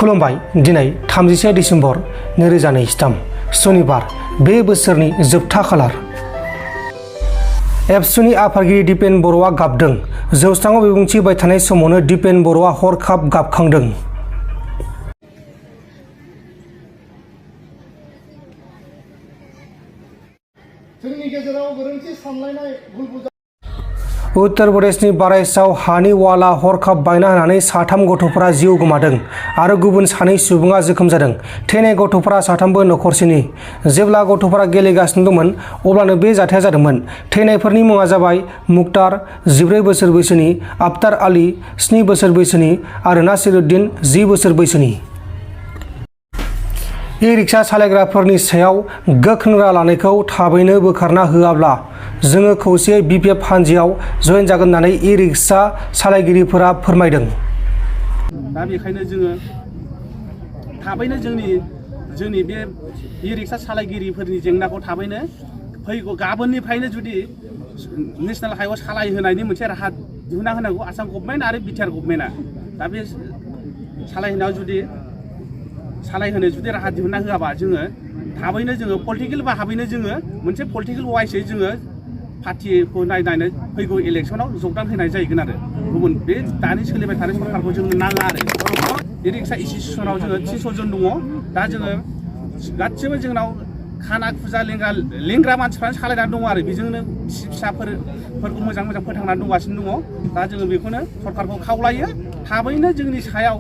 खुलुमबाय दिनै 31 डिसेम्बर 2023 शनिबार बे बोसोरनि जोबथा खालार। एबसुनि आफादगिरि दिपेन बर'आ गाबदों। जौस्राङाव बिबुंथि होबाय थानाय समावनो दिपेन बर'आ हरखाब गाबखांदों। जोंनि गेजेराव गोरोन्थि सानलायनाय उत्तर प्रदेशनि बाराइचाव हानि वाला हरखाब बायना होनानै 3 गथ'फोरा जिउ गोमादों आरो गुबुन 2 सुबुङा जोखोम जादों। थैनाय गथ'फोरा 3बो नखरसेनि। जेब्ला गथ'फोरा गेलेगासिनो दंमोन अब्लानो बे जाथाया जादोंमोन। थैनायफोरनि मुङा जाबाय मुख्तार 14 बोसोर बैसोनि, आफ्तार आली 7 बोसोर बैसोनि आरो नासिरुद्दिन 10 बोसोर बैसोनि। ई-रिक्शा सालायग्राफोरनि सायाव गोख्रों राहा लानायखौ थाबैनो बोखारना होआब्ला जोङो खौसेयै BPF हान्जायाव जयेन जागोन होननानै ई-रिक्शा सालायगिरिफोरा फोरमायदों। दा बेखायनो जोङो थाबैनो जोंनि बे ई-रिक्शा सालायगिरिफोरनि जेंनाखौ थाबैनो फैगौ गाबोननिफ्रायनो जुदि नेशनेल हाइवे सालायहोनायनि मोनसे राहा दिहुनना होनांगौ आसाम गभर्नमेन्ट आरो बिटिआर गभर्नमेन्टआ। दा बे सालायहोनो जुदि राहा दिहुनना होआबा जोङो थाबैनो जोङो पलिटिकेल भाबैनो जोङो मोनसे पलिटिकेल वाइसै जोङो पार्टिखौ नायनानै फैगौ इलेक्सनाव जगदान होनाय जाहैगोन आरो गुबुन बे दानि सोलिबाय थानाय सरकारखौ जोंनो नाङा आरो। ई-रिक्शा एसोसिएसनाव जोङो 300 जन दङ। दा जोङो गासिबो जोंनाव खाना खुजा लेंग्रा मानसिफ्रानो सालायनानै दङ आरो बेजोंनो फिसाफोरखौ मोजां फोथांनानै दंगासिनो दङ। दा जोङो बेखौनो सरकारखौ खावलायो थाबैनो जोंनि सायाव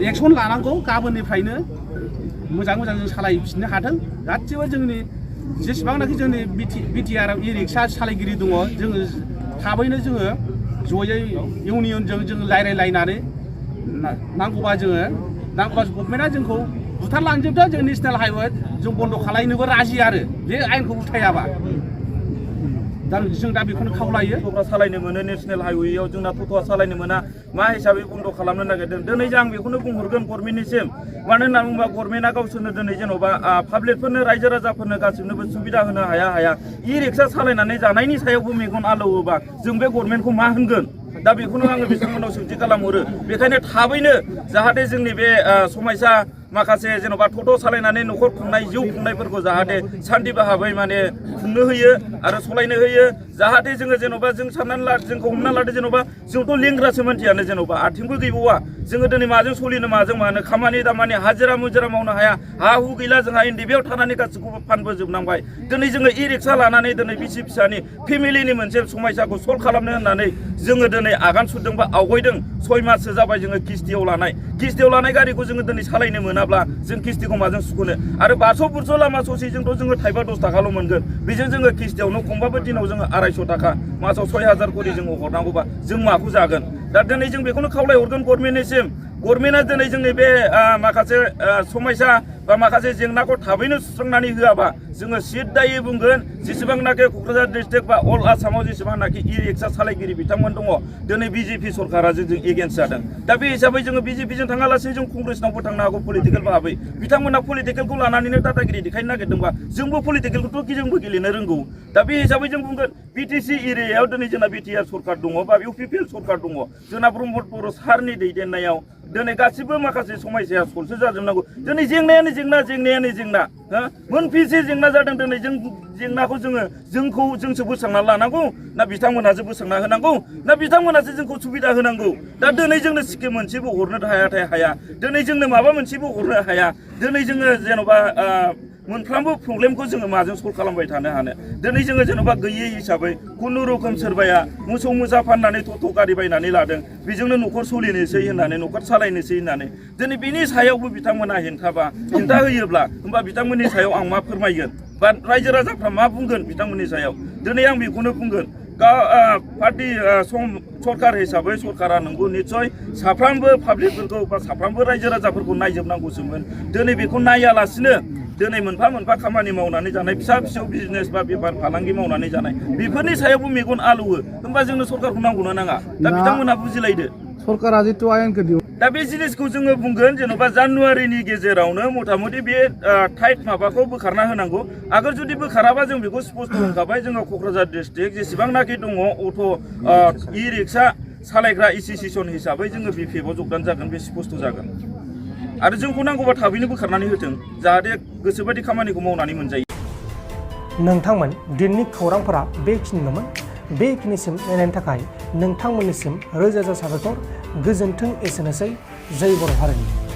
एक्सन लानांगौ। गाबोननिफ्रायनो मोजां जों सालायफिननो हाथों। गासिबो जोंनि जेसेबांनाखि जोंनि बिटिआर ई-रिक्शा सालायगिरि दङ जोङो थाबैनो जोङो जयै इउनियनजों जोङो रायज्लायलायनानै नांगौबा गभर्नमेन्टआ जोंखौ बुथारलांजोबदों। जों नेशनेल हाइवे जों बन्द' खालायनोबो राजि आरो बे आयेनखौ उथायाबा। जों दा बेखौनो खावलायो। गथ'फ्रा सालायनो मोनो नेशनेल हाइवेआव, जोंना टट'आ सालायनो मोना मा हिसाबै बन्द' खालामनो नागिरदों। दिनै आं बेखौनो बुंहरगोन गभर्नमेन्टनिसिम, मानो होनना बुङोबा गभर्नमेन्टआ गावसोरनो दिनै जेन'बा पाब्लिकफोरनो रायजो राजाफोरनो गासिबनोबो सुबिदा होनो हाया। ई-रिक्शा सालायनानै जानायनि सायावबो मेगन आलौवोबा जों बे गभर्नमेन्टखौ मा होनगोन? दा बेखौनो आङो बिथांमोनाव सोंथि खालामहरो। बेखायनो थाबैनो जाहाथे जोंनि बे समायसा माखासे जेन'बा टट' सालायनानै न'खर खुंनाय जिउ खुंनायफोरखौ जाहाथे सान्थि भाबै माने खुंनो होयो आरो सलायनो होयो। जाहाथे जोङो जेन'बा जों जोंखौ हमना लादो जेन'बा जोंथ' लेंग्रासो मानसियानो जेन'बा आथिंबो गैबावा। जोङो दिनै माजों सलिनो माजों मानो खामानि दामानि हाजिरा मुजिरा मावनो हाया, हा हु गैला जोंहा इन्डियाव थानानै गासैखौबो फानबोजोबनांबाय। दिनै जोङो ई-रिक्शा लानानै दिनै बिसि फिसानि फेमिलिनि मोनसे समस्याखौ सल्भ खालामनो होननानै जोङो दिनै आगान सुरदों बा आवगायदों। 6 माससो जाबाय जोङो किस्तियाव लानाय गारिखौ जोङो दिनै सालायनो मोनाब्ला जों किस्तिखौ माजों सुख'नो? आरो 500 बुरस' लामा ससेजोंथ' जोङो थाइबा 10 थाखाल' मोनगोन। बेजों जोङो किस्तियावनो खमबाबो दिनाव जोङो 250 थाखा, मासाव 6000 करि जोङो हरनांगौबा जों माखौ जागोन? दा दिनै जों बेखौनो खावलायहरगोन गभर्नमेन्टनिसिम। गभर्नमेन्टआ दिनै जोंनि बे माखासे समस्या बा माखासे जेंनाखौ थाबैनो सुस्रांनानै होआबा जोङो सिद्दायै बुंगोन जेसेबांनाखि क'क्राझार डिस्ट्रिक्ट बा अल आसामाव जेसेबांनाखि ई-रिक्शा सालायगिरि बिथांमोन दङ दिनै BJP सरकारा जों एगेन्स्ट जादों। दा बे हिसाबै जोङो BJPजों थाङालासिनो जों कंग्रेसनावबो थांनो हागौ पलिटिकेल भाबै। बिथांमोना पलिटिकेलखौ लानानैनो दादागिरि देखायनो नागिरदोंबा जोंबो पलिटिकेलखौथ' जोंबो गेलेनो रोंगौ। दा बे हिसाबै जों बुंगोन BTC एरियायाव दिनै जोंना बिटिआर सरकार दङ बा UPPL सरकार दङ। जोंना ब्रह्म बर' सारनि दैदेननायाव दिनै गासिबो माखासे समस्याया सल्भ जाजोबनांगौ। दिनै जेंनायानो जेंना मोनफिसे जेंना जादों। दिनै जों जेंनाखौ जोंसो बोस्रांना लानांगौ ना बिथांमोनहासो बोस्रांना होनांगौ ना बिथांमोनहासो जोंखौ सुबिदा होनांगौ? दा दिनै जोंनो स्किम मोनसेबो हरनो हाया। दिनै जोंनो माबा मोनसेबो हरनो हाया। दिनै जोङो जेन'बा मोनफ्रोमबो प्रब्लेमखौ जोङो माजों सल्भ खालामबाय थानो हानो? दिनै जोङो जेन'बा गैयै हिसाबै खुनुरुखुम सोरबाया मोसौ मोसा फाननानै टट' गारि बायनानै लादों, बेजोंनो न'खर सोलिनोसै होननानै न'खर सालायनोसै होननानै दिनै बिनि सायावबो बिथांमोना हेंथा होयोब्ला होमबा बिथांमोननि सायाव आं मा फोरमायगोन बा रायजो राजाफ्रा मा बुंगोन बिथांमोननि सायाव? दिनै आं बेखौनो बुंगोन पार्टी सरकार हिसाबै सरकारा नंगौ निस्सय साफ्रोमबो पाब्लिकफोरखौ बा साफ्रोमबो रायजो राजाफोरखौ नायजोबनांगौसोमोन। दिनै बेखौ नायालासिनो दिनै मोनफा खामानि मावनानै जानाय फिसा फिसौ बिजनेस बा बेफार फालांगि मावनानै जानाय बेफोरनि सायावबो मेगन आलौवो। होमबा जोंनो सरकारखौ नांगौना नाङा? दा बिथांमोनहा बुजिलायदो। सरकारा जितु आयेनखौ दिहुन दा बे जिनिसखौ जोङो बुंगोन जेन'बा जानुवारिनि गेजेरावनो मथा-मथि बे टाइट माबाखौ बोखारना होनांगौ। आगोल जुदि बोखाराबा जों बेखौ स्पष्ट होनखाबाय जोङो क'क्राझार डिस्ट्रिक्ट जेसेबांनाखि दङ अट' ई-रिक्शा सालायग्रा एसोसिएसन हिसाबै जोङो BPF आव जगदान जागोन बे स्पष्ट जागोन आरो जोंखौ नांगौबा थाबैनो बोखारनानै होथों जाहाथे गोसोबायदि खामानिखौ मावनानै मोनजायो। नोंथांमोन दिननि खौरांफोरा बेखिनिल'मोन। बेखिनिसिम नायनायनि थाखाय नोंथांमोननिसिम रोजा रोजा साबायखर। गोजोन्थों। एसेनोसै। जय बर' हारिनि।